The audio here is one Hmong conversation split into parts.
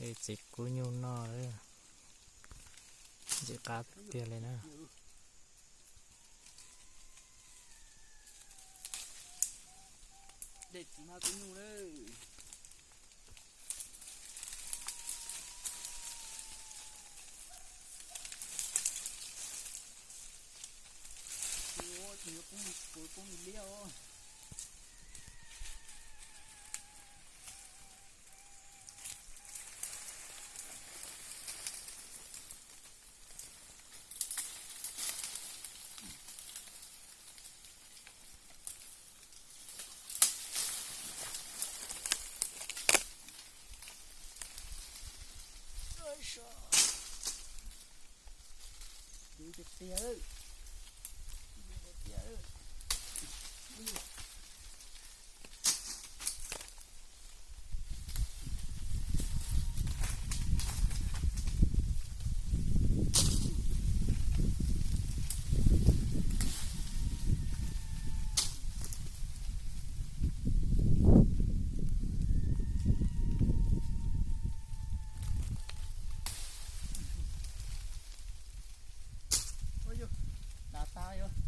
Txiv kub nyuj noj, ntxim qab tiag li na.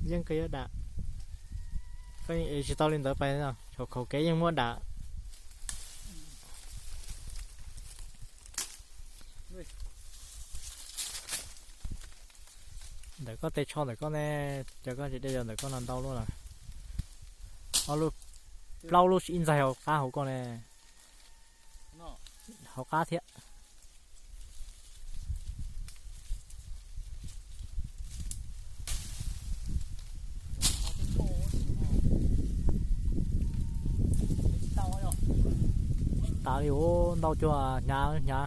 Yeej kawg yuav dam. Koj tsis tau li ntawd pais no, thaum khaum kev yeej muab dam. Ntawm koj tej tsho ntawm koj ne, cov koj tsis de yog ntawm koj no ntau luaj lawm. Ob lub, plaub lub ib ntxaig hauv qab hauv koj ne. Hauv qab thiab. Tsis tas li, ntau cuag hnyav hnyav.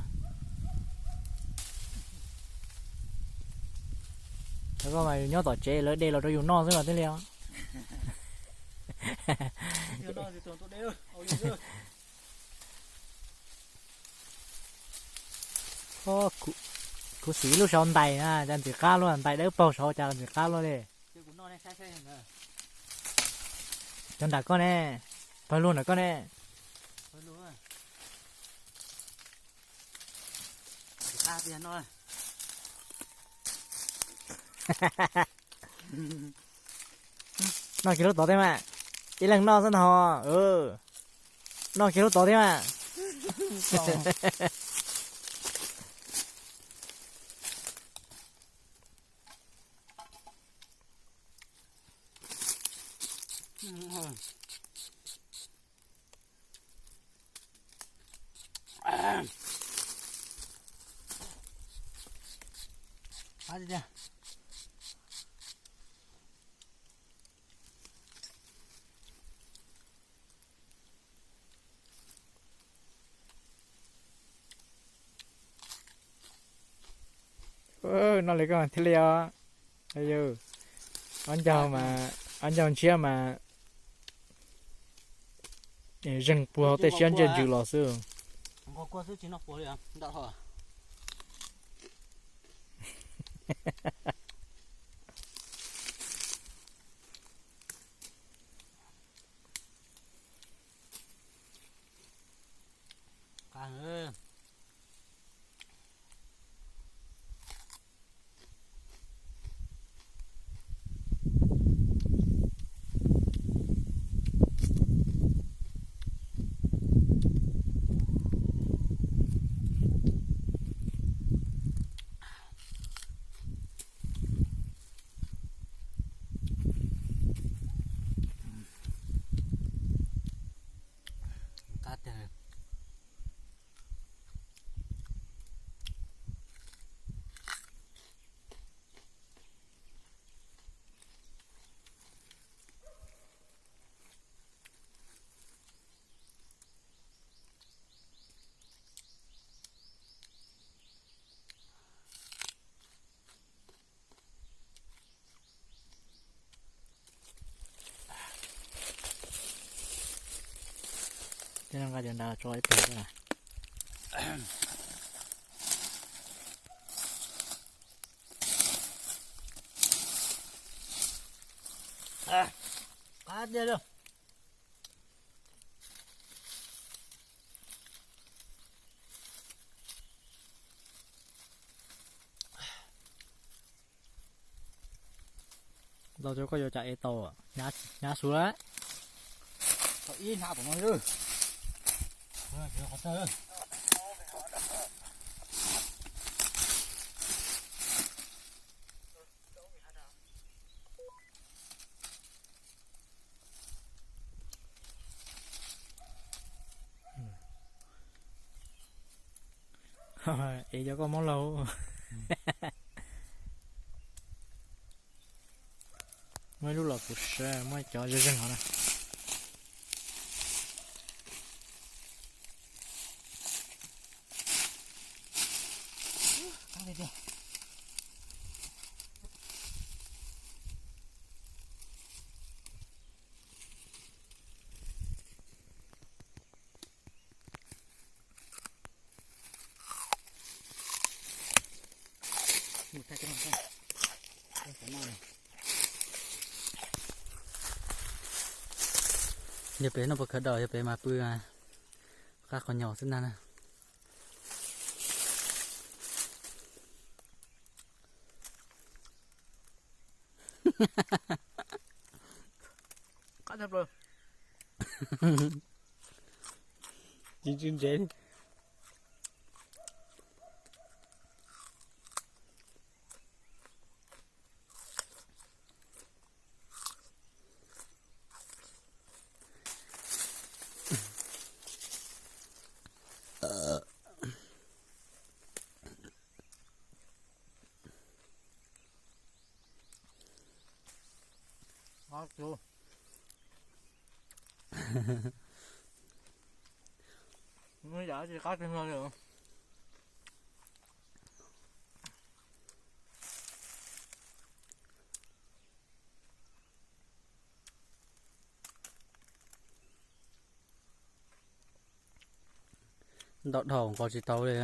Cov koj mas yus nyob tom tsev lawv de los rau yus noj xwb mas thiaj li os. Khuv xim lub saud ntais na, cas ntxim qab luaj, ntais dawb paug saud cas ntxim qab luaj li. Cov nram koj ne, pawg lug nram koj ne. Noj kiag lub tod thiab mas, ib leeg noj xwb no. Noj kiag lub tod thiab mas. Noj li koj thiaj li os. Ob ncaug mas, ob ncaug ntshiab mas zeeg puag hauv tej siab ntsej ntsws los xwb. Tej no nqa cov nrad tso ib pliag xwb na. Qab tiag li. Ntau cov koj yuav cas ev tau, hnyav xwb lawm. Tau ib hnab tom no. Ev cov koj mob laug. Muaj ib lub los kuv siv, muaj cov zeeg zeeg hov na. Yog pem noj puas khaws daus, yog pem mas pw qab qhov nyos xwb ntag na. Tsis tsw ntsev li. Ntau dhau nqos tsis tau li.